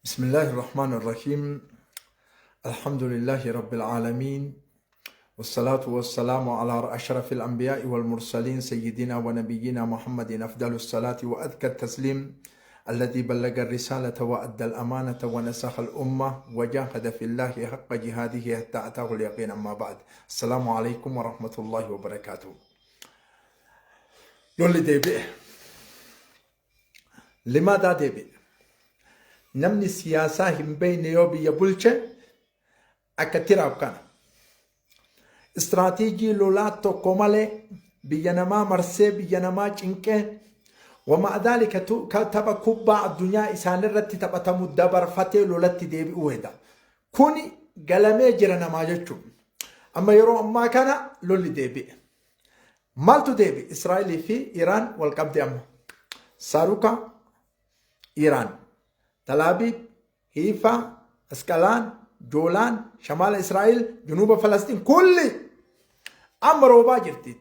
بسم الله الرحمن الرحيم. الحمد لله رب العالمين، والصلاة والسلام على أشرف الأنبياء والمرسلين، سيدنا ونبينا محمد، أفضل الصلاة وأزكى التسليم، الذي بلغ الرسالة وأدى الأمانة ونصح الأمة وجاهد في الله حق جهاده حتى أتاه اليقين. أما بعد، السلام عليكم ورحمة الله وبركاته. Lolli deebi'e. Limaadaa deebi'e. Namni siyaasaa hin beekne yoo biyya bulche akka tiraaf kana. Istiraatiijii lolaa tokko malee biyya namaa marsee, biyya namaa cinqee, wama dhaalika tapha kubbaa addunyaa isaanirratti taphatamu dabarfatee lolatti deebi'uu heda. Kuni galamee jira namaa jechuudha. Amma yeroo ammaa kana lolli deebi'e. Maaltu deebi'e? Israa'elii fi Iraan wal qabde amma. Saaruka Iraan, Talaabiib, Hiifaa, Asqalaan, Joolaan, Shamaala Israa'el, Junuuba Falastiin kulli amma roobaa jirti.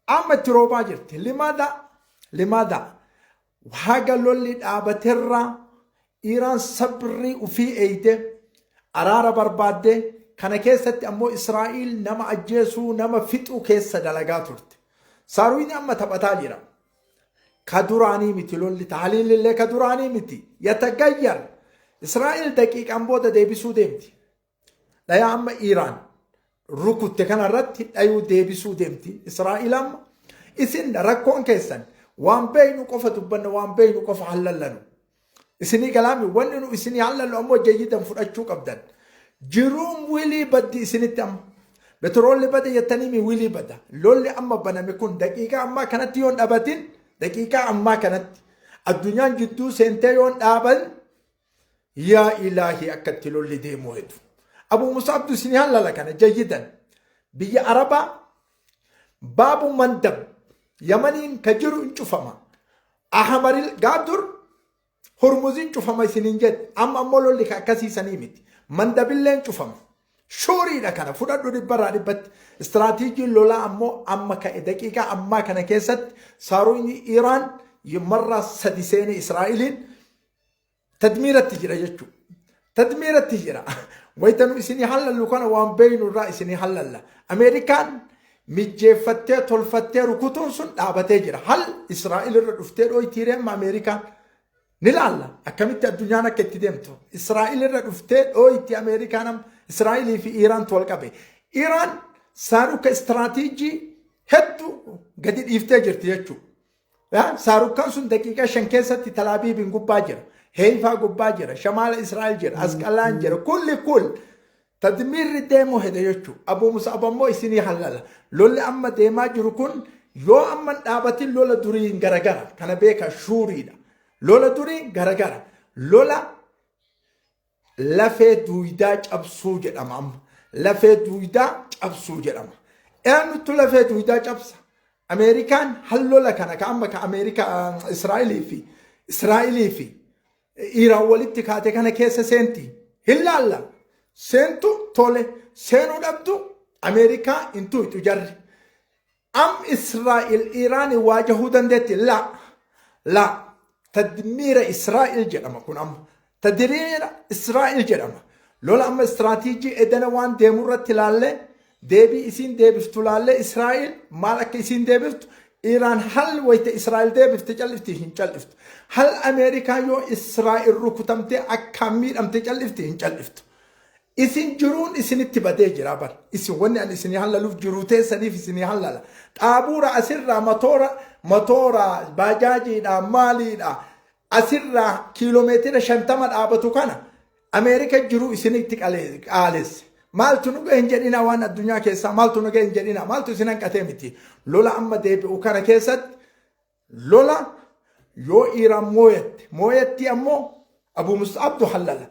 Amma itti roobaa jirti. Limaada limaada haga lolli dhaabaterraa Iraan sabrii ufii eeyde, araara barbaadde. Kana keessatti ammoo Israa'el nama ajjeesuu, nama fixuu keessa dalagaa turte. Saaruuyni amma taphataa jira. Ka duraanii miti lolli, tahliilillee ka duraanii miti. Yatagayyar. Israa'el daqiiqaan booda deebisuu deemti. Dhayaa amma Iraan rukutte kanarratti dhayuu deebisuu deemti. Israa'el amma isin rakkoon keessan waan beeynu qofa dubbanna, waan beeynu qofa hallallanu. Isinii galaami? Wanni nu isinii hallallu ammoo jayyidan fudhachuu qabdan. Jiruun wilii baddi isinitti amma. Betroolli bada jettanii mi wilii bada. Lolli amma baname kun daqiiqaa ammaa kanatti yoon dhabatin, daqiiqaa ammaa kanatti addunyaan jidduu seentee yoon dhaaban, yaa ilaahi, akkatti lolli deemuu hedu. Abu Musabdu isinii hallala kana jayyidan. Biyya Arabaa Baabu Mandab Yamaniin ka jiru hin cufama. Ahamaril gaaf dur Hormuziin cufama isiniin jedhe. Amma ammoo lolli ka akkasiisanii miti. Mandabilleen cufama. Shuuriidha, kana fudhadhu dhibbarraa dhibbatti. Istiraatiijiin lolaa ammoo amma ka'e. Daqiiqaa ammaa kana keessatti saaruun Iraan marraa sadi seenee Israa'eliin tadmiiratti jira jechuudha. Tadmiiratti jira. Wayita nu isinii hallallu kana waan beeynu irraa isinii hallalla. Ameerikaan mijjeeffattee tolfattee rukutuun sun dhaabatee jira. Hal Israa'el irra dhuftee dhooytiiree amma Ameerikaan ni laalla. Akkamitti addunyaan akka itti deemtu. Israa'el irra dhuftee dhooyti Ameerikaan. Amma Israa'elii fi Iiraantu wal qabe. Iraan saaruka istiraatiijii hedduu gadi dhiiftee jirti jechuudha. Saarukkaan sun daqiiqaa 5 keessatti Talaabiibiin gubbaa jira. Heeyfaa gubbaa jira. Shamaala Israa'el jira. Asqalaan jira. Kulli kul. Tadmiirri deemuu heda jechuudha. Abuu Musa'ab ammoo isinii hallala. Lolli amma deemaa jiru kun yoo amma hin dhaabatin lola duriin garagara. Kana beeka, shuuriidha. Lola durii garagara. Lola lafee duuydaa cabsuu jedhama amma. Lafee duuydaa cabsuu jedhama. Eenyutu lafee duuydaa cabsa? Ameerikaan hallola kana ka amma ka Ameerikaa Israa'elii fi Iraan walitti kaate kana keessa seenti. Hin laalla. Seentu tole, seenuu dhabdu Ameerikaa hin tuyxu jarri. Am Israa'el Iraan waajahuu dandeetti? La. La. Tadmiira Israa'el jedhama kun amma. Tadmiira Israa'el jedhama. Lola amma istiraatiijii edana waan deemu irratti ilaallee, deebii isiin deebiftu laallee, Israa'el maal akka isiin deebiftu, Iraan hal wayita Israa'el deebifte callifti? Hin calliftu. Hal Ameerikaa yoo Israa'el rukutamtee akkaan miidhamte callifti? Hin calliftu. Isin jiruun isinitti badee jira bar. Isin wanni ani isinii hallaluuf jiruu teessaniif isinii hallala. Xaabuura asirraa matoora matoora baajaajiidha maaliidha asirraa kiiloomeetira 50 dhaabatu kana Ameerika jiruu isinitti qaalesse. Maaltu nu gahe hin jedhina, waan addunyaa keessaa maaltu nu gahe hin jedhina, maaltu isin hanqatee miti. Lola amma deebi'u kana keessatti lola yoo Iraan mooyatte mooyatti ammoo Abu Mus'abdu hallala.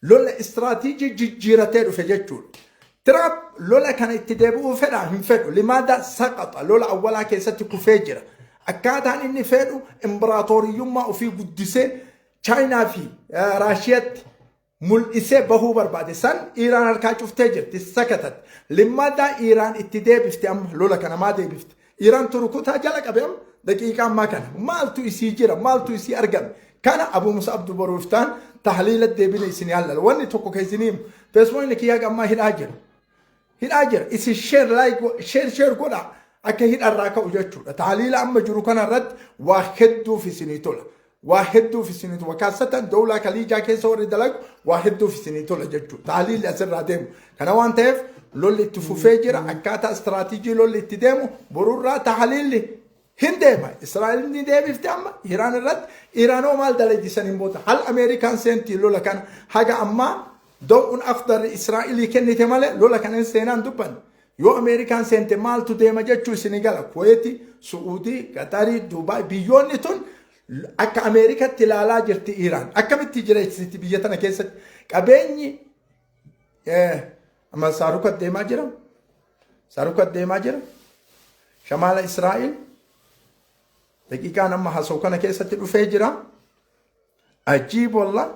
Lola istiraatiijii jijjiiratee dhufe jechuudha. Tiraamp lola kana itti deebi'uu fedhaa? Hin fedhu. Limaada saqaxa lola awwalaa keessatti kufee jira. Akkaataan inni fedhu imbiraatooriyyummaa ofii guddisee Chaayinaa fi Raashiyatti mul'isee bahuu barbaade. San Iraan harkaa cuftee jirti, sakatat. Limmaadaa Iraan itti deebifte amma lola kana maa deebifte? Iraan turukutaa jala qabe amma daqiiqaa ammaa kana. Maaltu isii jira? Maaltu isii argame? Kana Abuu Musa Abdu boruuftaan tahliila deebine isin yaallala. Wanni tokko keessin himu. Feesbuukni kiyyaa ammaa hidhaa jira. Hidhaa jira. Isin share like share share godha. Akka hidharraa ka'u jechuudha. Tahliila amma jiru kana irratti waa hedduuf isinii tola. Waa hedduuf isinii tola. Kaasatan dowlaa kaliijaa keessa warri dalagu waa hedduuf isinii tola jechuudha. Tahliilli asirraa deemu. Kana waan ta'eef lolli itti fufee jira. Akkaataa istiraatiijii lolli itti deemu borurraa tahliilli hin deema. Israa'el ni deebifte amma Iraan irratti. Iraanoo maal dalagdi hin booda? Hal Ameerikaan seentii lola kana haga ammaa daw'un afdarri Israa'elii kennite malee lola kana hin seenaan dubbanne. Yoo Ameerikaan seente maaltu deema jechuu isinii gala. Kuweeti, Su'uudii, Qatarii, Dubaay biyyoonni tun akka Ameerikatti ilaalaa jirti Iraan. Akkamitti jireessiti biyya tana keessatti? Qabeenyi amma saaruka deemaa jira. Saaruka deemaa jira. Shamaala Israa'el daqiiqaan amma haasa'u kana keessatti dhufee jira. Ajiib wallah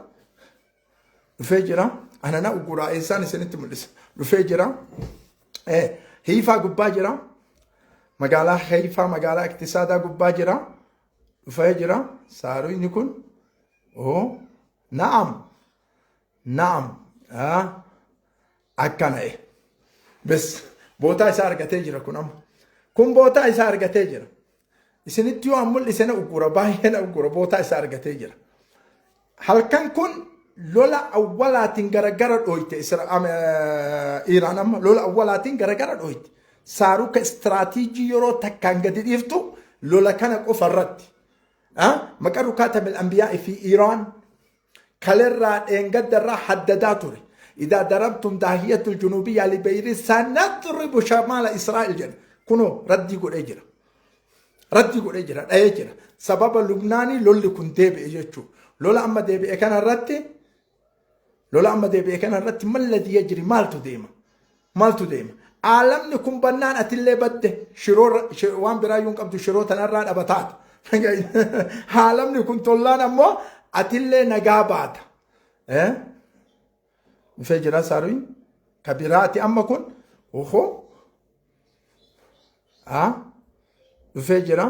dhufee jira. Anana uguraa eessaan isinitti mul'isa. Dhufee jira. Hiifaa gubbaa jira. Magaalaa Hiifaa magaalaa Iktisaadaa gubbaa jira. Dhufee jira. Saaruun kun. Oh, na'am. Na'am. Akkana. Bes bootaa isaa argatee jira kun amma. Kun bootaa isaa argatee jira. Isinitti yoo mul'ise na uggura, baay'ee na uggura, bootaa isaa argatee jira. Halkan kun lola awwalaatiin garagara dhooyte Iraan amma lola awwalaatiin garagara dhooyte. Saaruka istiraatiijii yeroo takkaan gadi dhiiftu lola kana qofa irratti. Maqarru kaatamil anbiyaa fi Iraan kalerraa dheengaddarraa haddadaa ture. إذا ضربتم ضاحية الجنوبية لبيروت سنضرب شمال إسرائيل jedha. Kunoo raddii godhee jira. Raddii godhee jira, dhahee jira. Sababa Lubnaanii lolli kun deebi'e jechuudha. Lola amma deebi'e kana irratti, lola amma deebi'e kana irratti malladii yajri maaltu deema? Maaltu deema? Aalamni kun bannaan atillee badde shiroo waan biraa iyyuu hin qabdu, shiroo tanarraa dhabataata. Haalamni kun tollaan ammoo atillee nagaa baata. Dhufee jira saaruun ka biraati amma kun ohoo dhufee jira.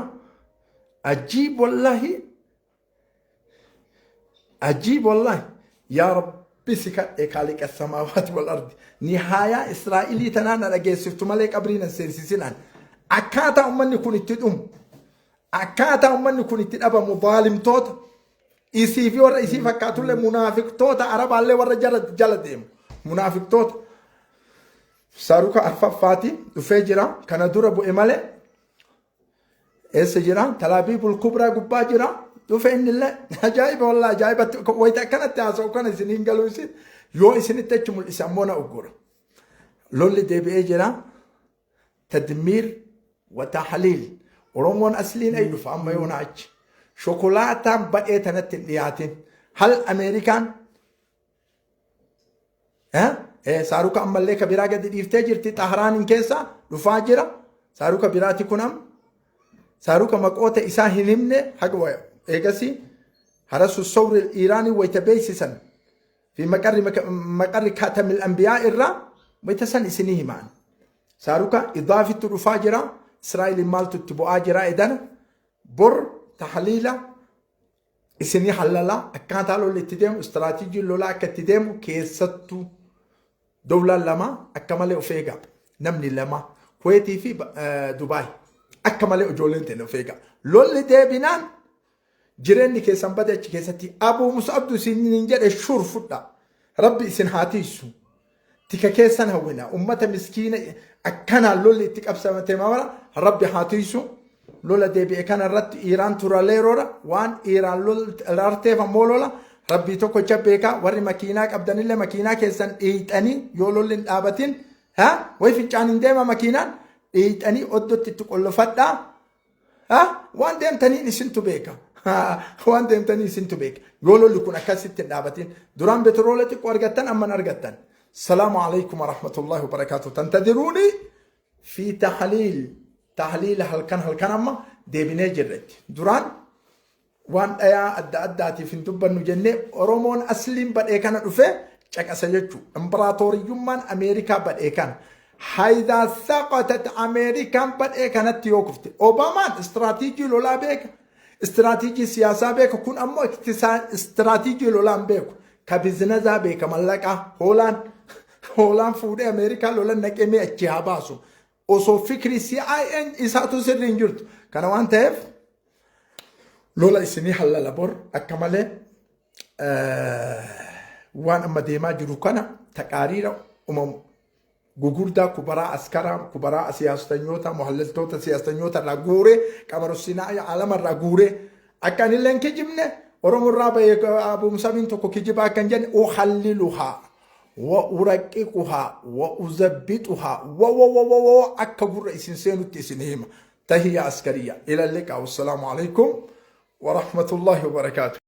Ajiib wallahi, ajiib wallahi. Yaa Rabbi, si kadhe, kaaliqa samaawaati wal ardi, nihaayaa Israa'ilii tanaa na dhageessiftu malee qabrii na seensisinaan. Akkaataa ummanni kun itti dhumu, akkaataa ummanni kun itti dhabamu, zaalimtoota isii fi warra isii fakkaatullee, munaafiqtoota arabaallee warra jala jala deemu munaafiqtoota. Saaruka arfaffaati dhufee jira. Kana dura bu'e malee eessa jira? Talaabiibul Kubraa gubbaa jira. Dhufe innillee. Ajaa'iba wallaa, ajaa'ibatti wayita akkanatti haasa'u kana isiniin galuu isin yoo isinitti achi mul'ise ammoo na uggura. Lolli deebi'ee jira. Tadmiir wa tahliil. Oromoon asliin ay dhufa amma yoona achi. Shokolaataan badhee tanatti hin dhiyaatin. Hal Ameerikaan saaruka ammallee ka biraa gadi dhiiftee jirti. Xahraaniin keessa dhufaa jira. Saaruka biraati kun amma. Saaruka maqoota isaa hin himne haga eegasi harasu sawri Iiraanii wayita beeksisan fi maqarri kaatamil anbiyaa irraa wayita san isinii himaan. Saaruka idaafittu dhufaa jira. Israa'eliin maaltu itti bu'aa jira edana. Bor tahliila isinii hallalaa akkaataa lolli itti deemu, istiraatiijiin lolaa akka itti deemu, keessattuu dowlaan lama akka malee of eegaa. Namni lama Kuweetii fi Dubaay akka malee ijoolleen ta'e of eegaa. Lolli deebinaan jireenyi keessan bade achi keessatti. Abuu Musabdu isiniin jedhe shur fudha. Rabbi isin haa tiisu. Tika keessan hawwina. Ummata miskiina akkanaan lolli itti qabsamate mara Rabbi haa tiisu. Lola deebi'e kana irratti Iiraan turaleeroodha. Waan Iiraan lolarteef ammoo lola Rabbii tokkocha beekaa. Warri makiinaa qabdanillee makiinaa keessan dhiixanii yoo lolli hin dhaabatin way fincaan hin deema, makiinaan dhiixanii oddootti itti qollofadhaa. Waan deemtaniin isintu beeka. Waan deemtanii isintu beeka. Yoo lolli kun akkasitti hin dhaabatin. Duraan betroola xiqqoo argattan, amman argattan. Salaamu alaikum warahmatullahi wabarakaatuh. Tantadiruuni fi tahliil. Tahliila halkan halkan amma deebinee jirretti. Duraan waan dhayaa adda addaatiif hin dubbannu jennee, Oromoon asliin badhee kana dhufee caqasa jechuudha. Imparaatoriyyummaan Ameerikaa badhee kana. Haydaa saqatat, Ameerikaan badhee kanatti yoo kufte. Obaamaan istiraatiijii lolaa beeka. Istiraatiijii siyaasaa beeka kun ammoo istiraatiijii lolaan beeku. Ka bizinazaa beeka mallaqaa hoolaan hoolaan fuudhee Ameerikaa lolan naqee mee achi haa baasu. Osoo fikrii CIN isaatu sirrii hin jirtu. Kana waan ta'eef lola isinii hallala bor akka malee waan amma deemaa jiru kana taqaariira umamu gugurdaa kubaraa askaraa kubaraa siyaastanyoota muhalliltoota siyaastanyoota irraa guuree qamaru sinaa alama irraa guuree akka anillee hin kijibne Oromoo irraa bahee abuumsabiin tokko kijibaa akka hin jenne uhalliluhaa wa uraqiquhaa wa uzabbixuhaa wa wa wa wa wa akka gurra isin seenutti isin hima. Tahiyya askariya ila liqaa wassalaamu alaikum wa rahmatullahi wa barakaatu.